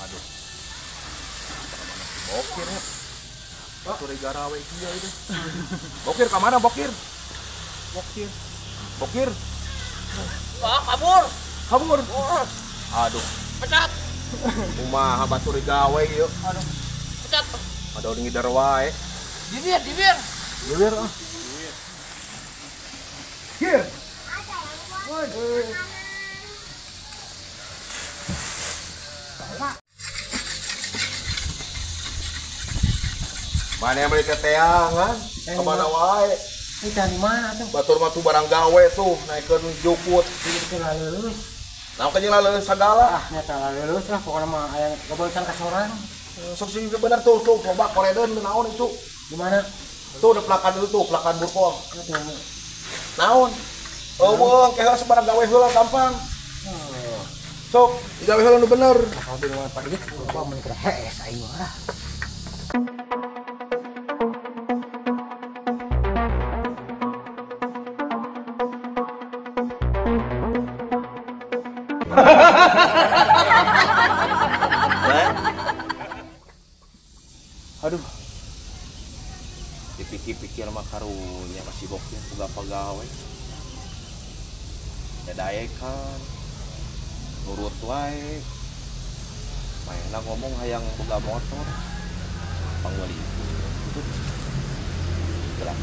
Aduh. Mana si Bokir ya? Curiga rawe kieu itu. Bokir ka mana Bokir? Bokir. Bokir. Wah, kabur. Kabur. Aduh. Pecat. Kumaha batur gawe ieu. Aduh. Pecat. Aduh ngider wae. Dibir, dibir. Dibir ah. Gir. Woi. Mana yang beli keteangan? Kemana wae? Ini dari mana tuh? Batur mah tuh barang gawe tuh, naikkeun jukut. Itu lulus. Nah, kayaknya lulus sagala. Ah, nyata lulus lah pokoknya mah aya kebausan ka sorang. Sok sing bener tuh, tuh coba koredeun naon itu. Gimana? Tuh udah pelakan dulu tuh, pelakan burkong. Naon? Eueuh, keheula sebarang gawe heula gampang. Sok, digawe heula nu bener. Kalau di luar Pak Dikit, gua mun keur hees aing mah. Aduh, dipikir-pikir mah karunya masih Bokir boga pagawe. Dadaekan, nurut wae. Mainna ngomong hayang boga motor. Pangwali itu. Gerak.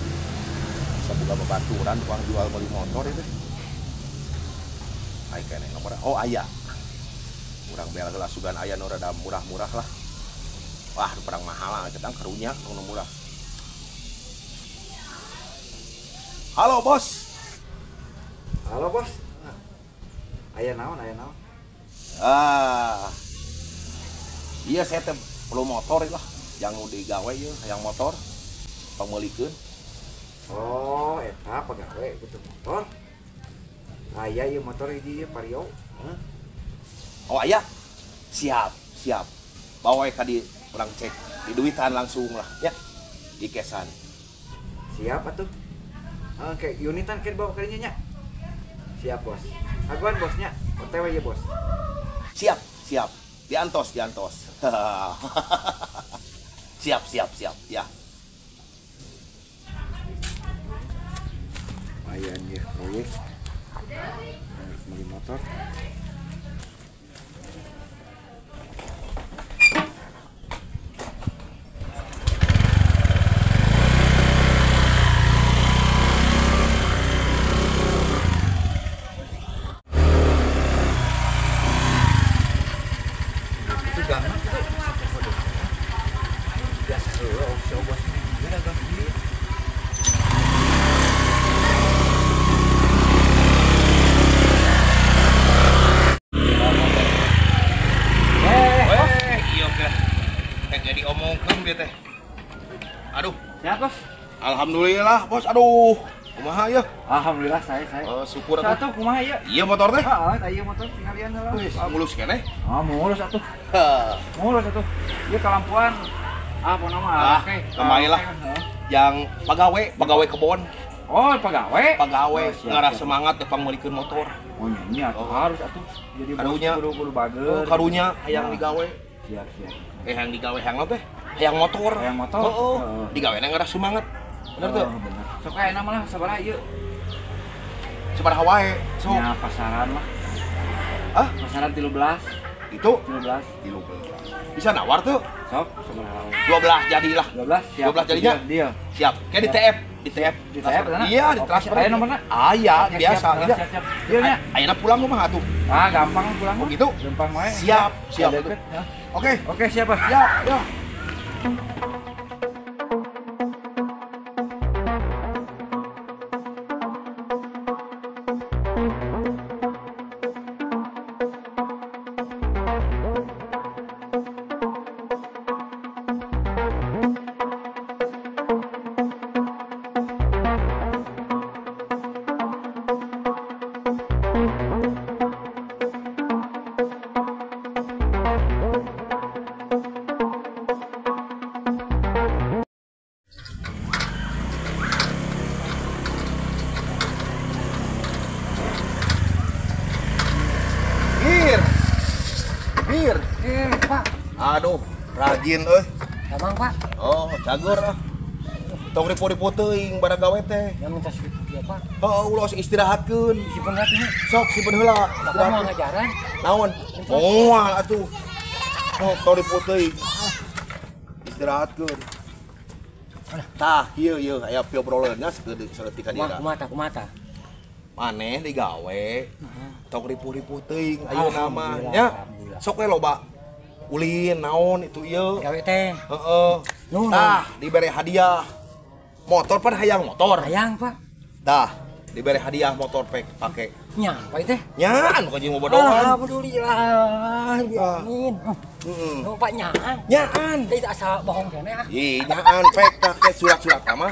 Bisa boga babaturan tukang jual beli motor itu. Ai keneh nomor. Oh aya. Urang bela heula sugan aya nu rada murah-murah lah. Wah, perang mahal lah, cetang karunya nu murah. Halo, Bos. Halo, Bos. Aya naon, aya naon? Ah. Iya, saya teh perlu motor lah. Yang nu digawe ieu, hayang motor. Pangmeulikeun. Oh, eta pagawe butuh motor. Aya ieu motor hiji ieu Vario. Huh? Oh, aya. Siap, siap. Bawa ka di urang cek di duitan langsung lah ya. Di kesan. Siap atuh. Oke, unitan ke dibawa kalinya nya. Siap, Bos. Aguan bosnya. OTW ya, Bos. Siap, siap. Diantos, diantos. Siap, siap, siap. Ya. Lumayan ya proyek. Harus beli motor. Itu gampang itu sampai kode. Biasa heula si bos ini dagang ieu. Diomongkeun dia teh. Aduh, sehat, Bos? Alhamdulillah, Bos. Aduh, kumaha ya? Alhamdulillah saya. Syukur atuh. Atuh kumaha ieu? Iya motor teh. Heeh, tah ieu motor tingalian heula. Mulus keneh. Ah, mulus atuh. Mulus atuh. Ieu kalampuan. Ah, pokona mah oke. Kemari lah. Yang pagawe, pagawe kebon. Oh, pagawe. Pagawe, ngarah semangat teh pangmeulikeun motor. Oh, nya atuh harus atuh. Jadi karunya kudu bager. Karunya hayang digawe. Siap, siap. Hayang digawe hayang teh, hayang motor. Hayang motor. Heeh. Digawe na ngarah semangat. Bener tuh? Bener. Sok aya mah lah sabaraha ieu? Sabaraha wae? Sok. Nya pasaran lah. Hah? Pasaran 13. Itu? 13. 13. Bisa nawar tuh? Sok sabaraha wae? 12 jadilah. 12 siap. 12 jadinya? Deal. Siap. Kayak di TF, di TF. Di TF sana? Iya, di transfer. Aya nomorna? Aya, biasa. Siap, siap. Deal nya. Ayeuna pulang kumaha atuh? Ah, gampang pulang. Oh gitu? Gampang wae. Siap, siap. Oke. Oke, siap, Pak. Siap, ya. Aduh, rajin euy. Emang Pak? Oh, cager ah. Tong ripu-ripu teuing barang gawe teh. Ya minta ya Pak. Heeh, ulah istirahatkeun. Simpen heula nya. Sok simpen heula. Bapak mau ngajaran? Naon? Moal atuh. Sok tong ripu teuing. Istirahatkeun. Tah, ieu ieu aya piobrolnya saeutik ka dira. Kumaha kumaha. Maneh digawe. Tong ripu-ripu teuing ayeuna mah nya. Sok we loba ulin naon itu ieu. Gawe teh. Heeh. Tah, dibere hadiah. Motor pan hayang motor. Hayang, Pak. Tah, dibere hadiah motor pek pake. Nya, Pak teh. Nyaan bukan jeung bobodohan. Alhamdulillah. Amin. Heeh. Nu Pak nyaan. Nyaan. Teh asa bohong keneh ah. Ih, nyaan pek tah ke surat-surat mah.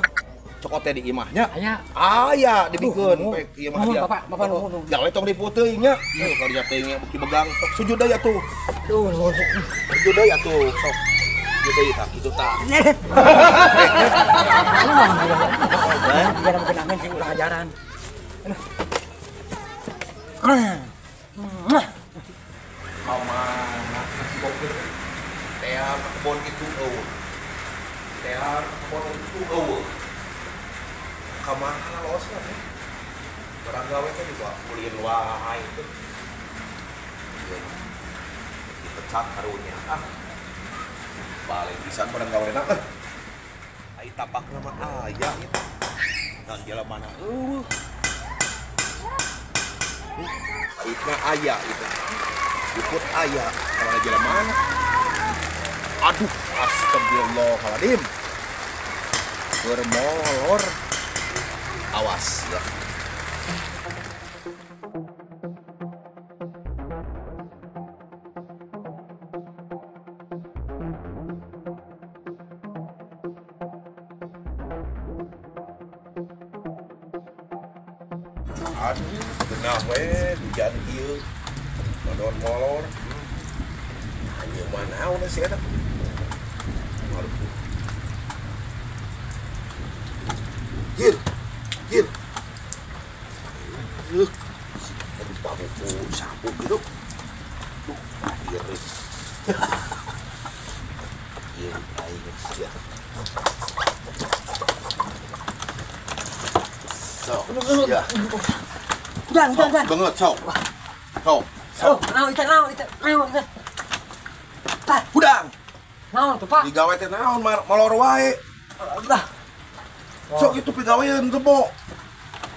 Cokot teh di imahnya. Aya. Aya dibikeun pek ieu mah hadiah. Bapak, bapak nuhun. Gawe tong ripu teuing nya. Heuh, kalau dia teuing beuki begang sok sujud deui atuh. Aduh, nuhun. Sujud deui atuh, sok. Gitu ya, gitu tah. Biar mungkin amin sih ulah ajaran. Kamana si bokeh? Tear kebon itu eueuh. Tear kebon itu eueuh. Kamana losna teh? Barang gawe teh dibawa ulin wae teh. Dipecat karunya ah. Balik pisan barang gawe na eh. Ai tapakna mah aya ieu. Dan jalan mana eueuh. Aitna aya itu. Juput aya kalau jalan mana? Aduh, astagfirullahaladzim. Bermolor. Awas ya. Aduh, genah we hujan ieu. Modon molor. Anjing manaon sih eta. Aduh. Gir. Gir. Aduh, pabuku sapu gitu. Duh, gir. Gir aing sia. Sok. Ya. Udah. Banget, sok. Sok. Sok. Naon itu, naon itu, naon itu. Pak. Hudang. Naon tuh, Pak? Digawe teh naon molor wae. Udah. Sok itu pigawean tebo.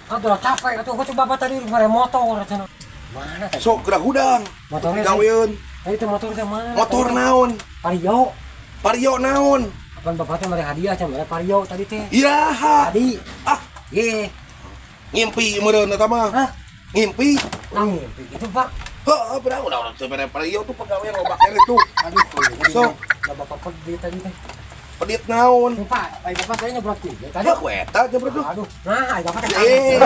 Aduh, capek atuh gua coba tadi mere motor cenah. Mana tadi? Sok geura hudang. Motornya pigawean. Tadi teh motor teh mana? Motor naon? Vario. Vario naon? Apaan bapak teh mere hadiah cenah mere Vario tadi teh. Iraha. Tadi. Ah, ye. Ngimpi meureun eta mah. Hah? Ngimpi. Nah, ngimpi gitu, Pak. Heeh, bener udah teu mere Vario tuh pegawai loba keneh tuh. Aduh, sok. Da bapak pedit tadi teh. Pedit naon? Pak, ai bapak tadi nyebrot ku. Tadi ku eta nyebrot tuh. Aduh, nah ai bapak teh.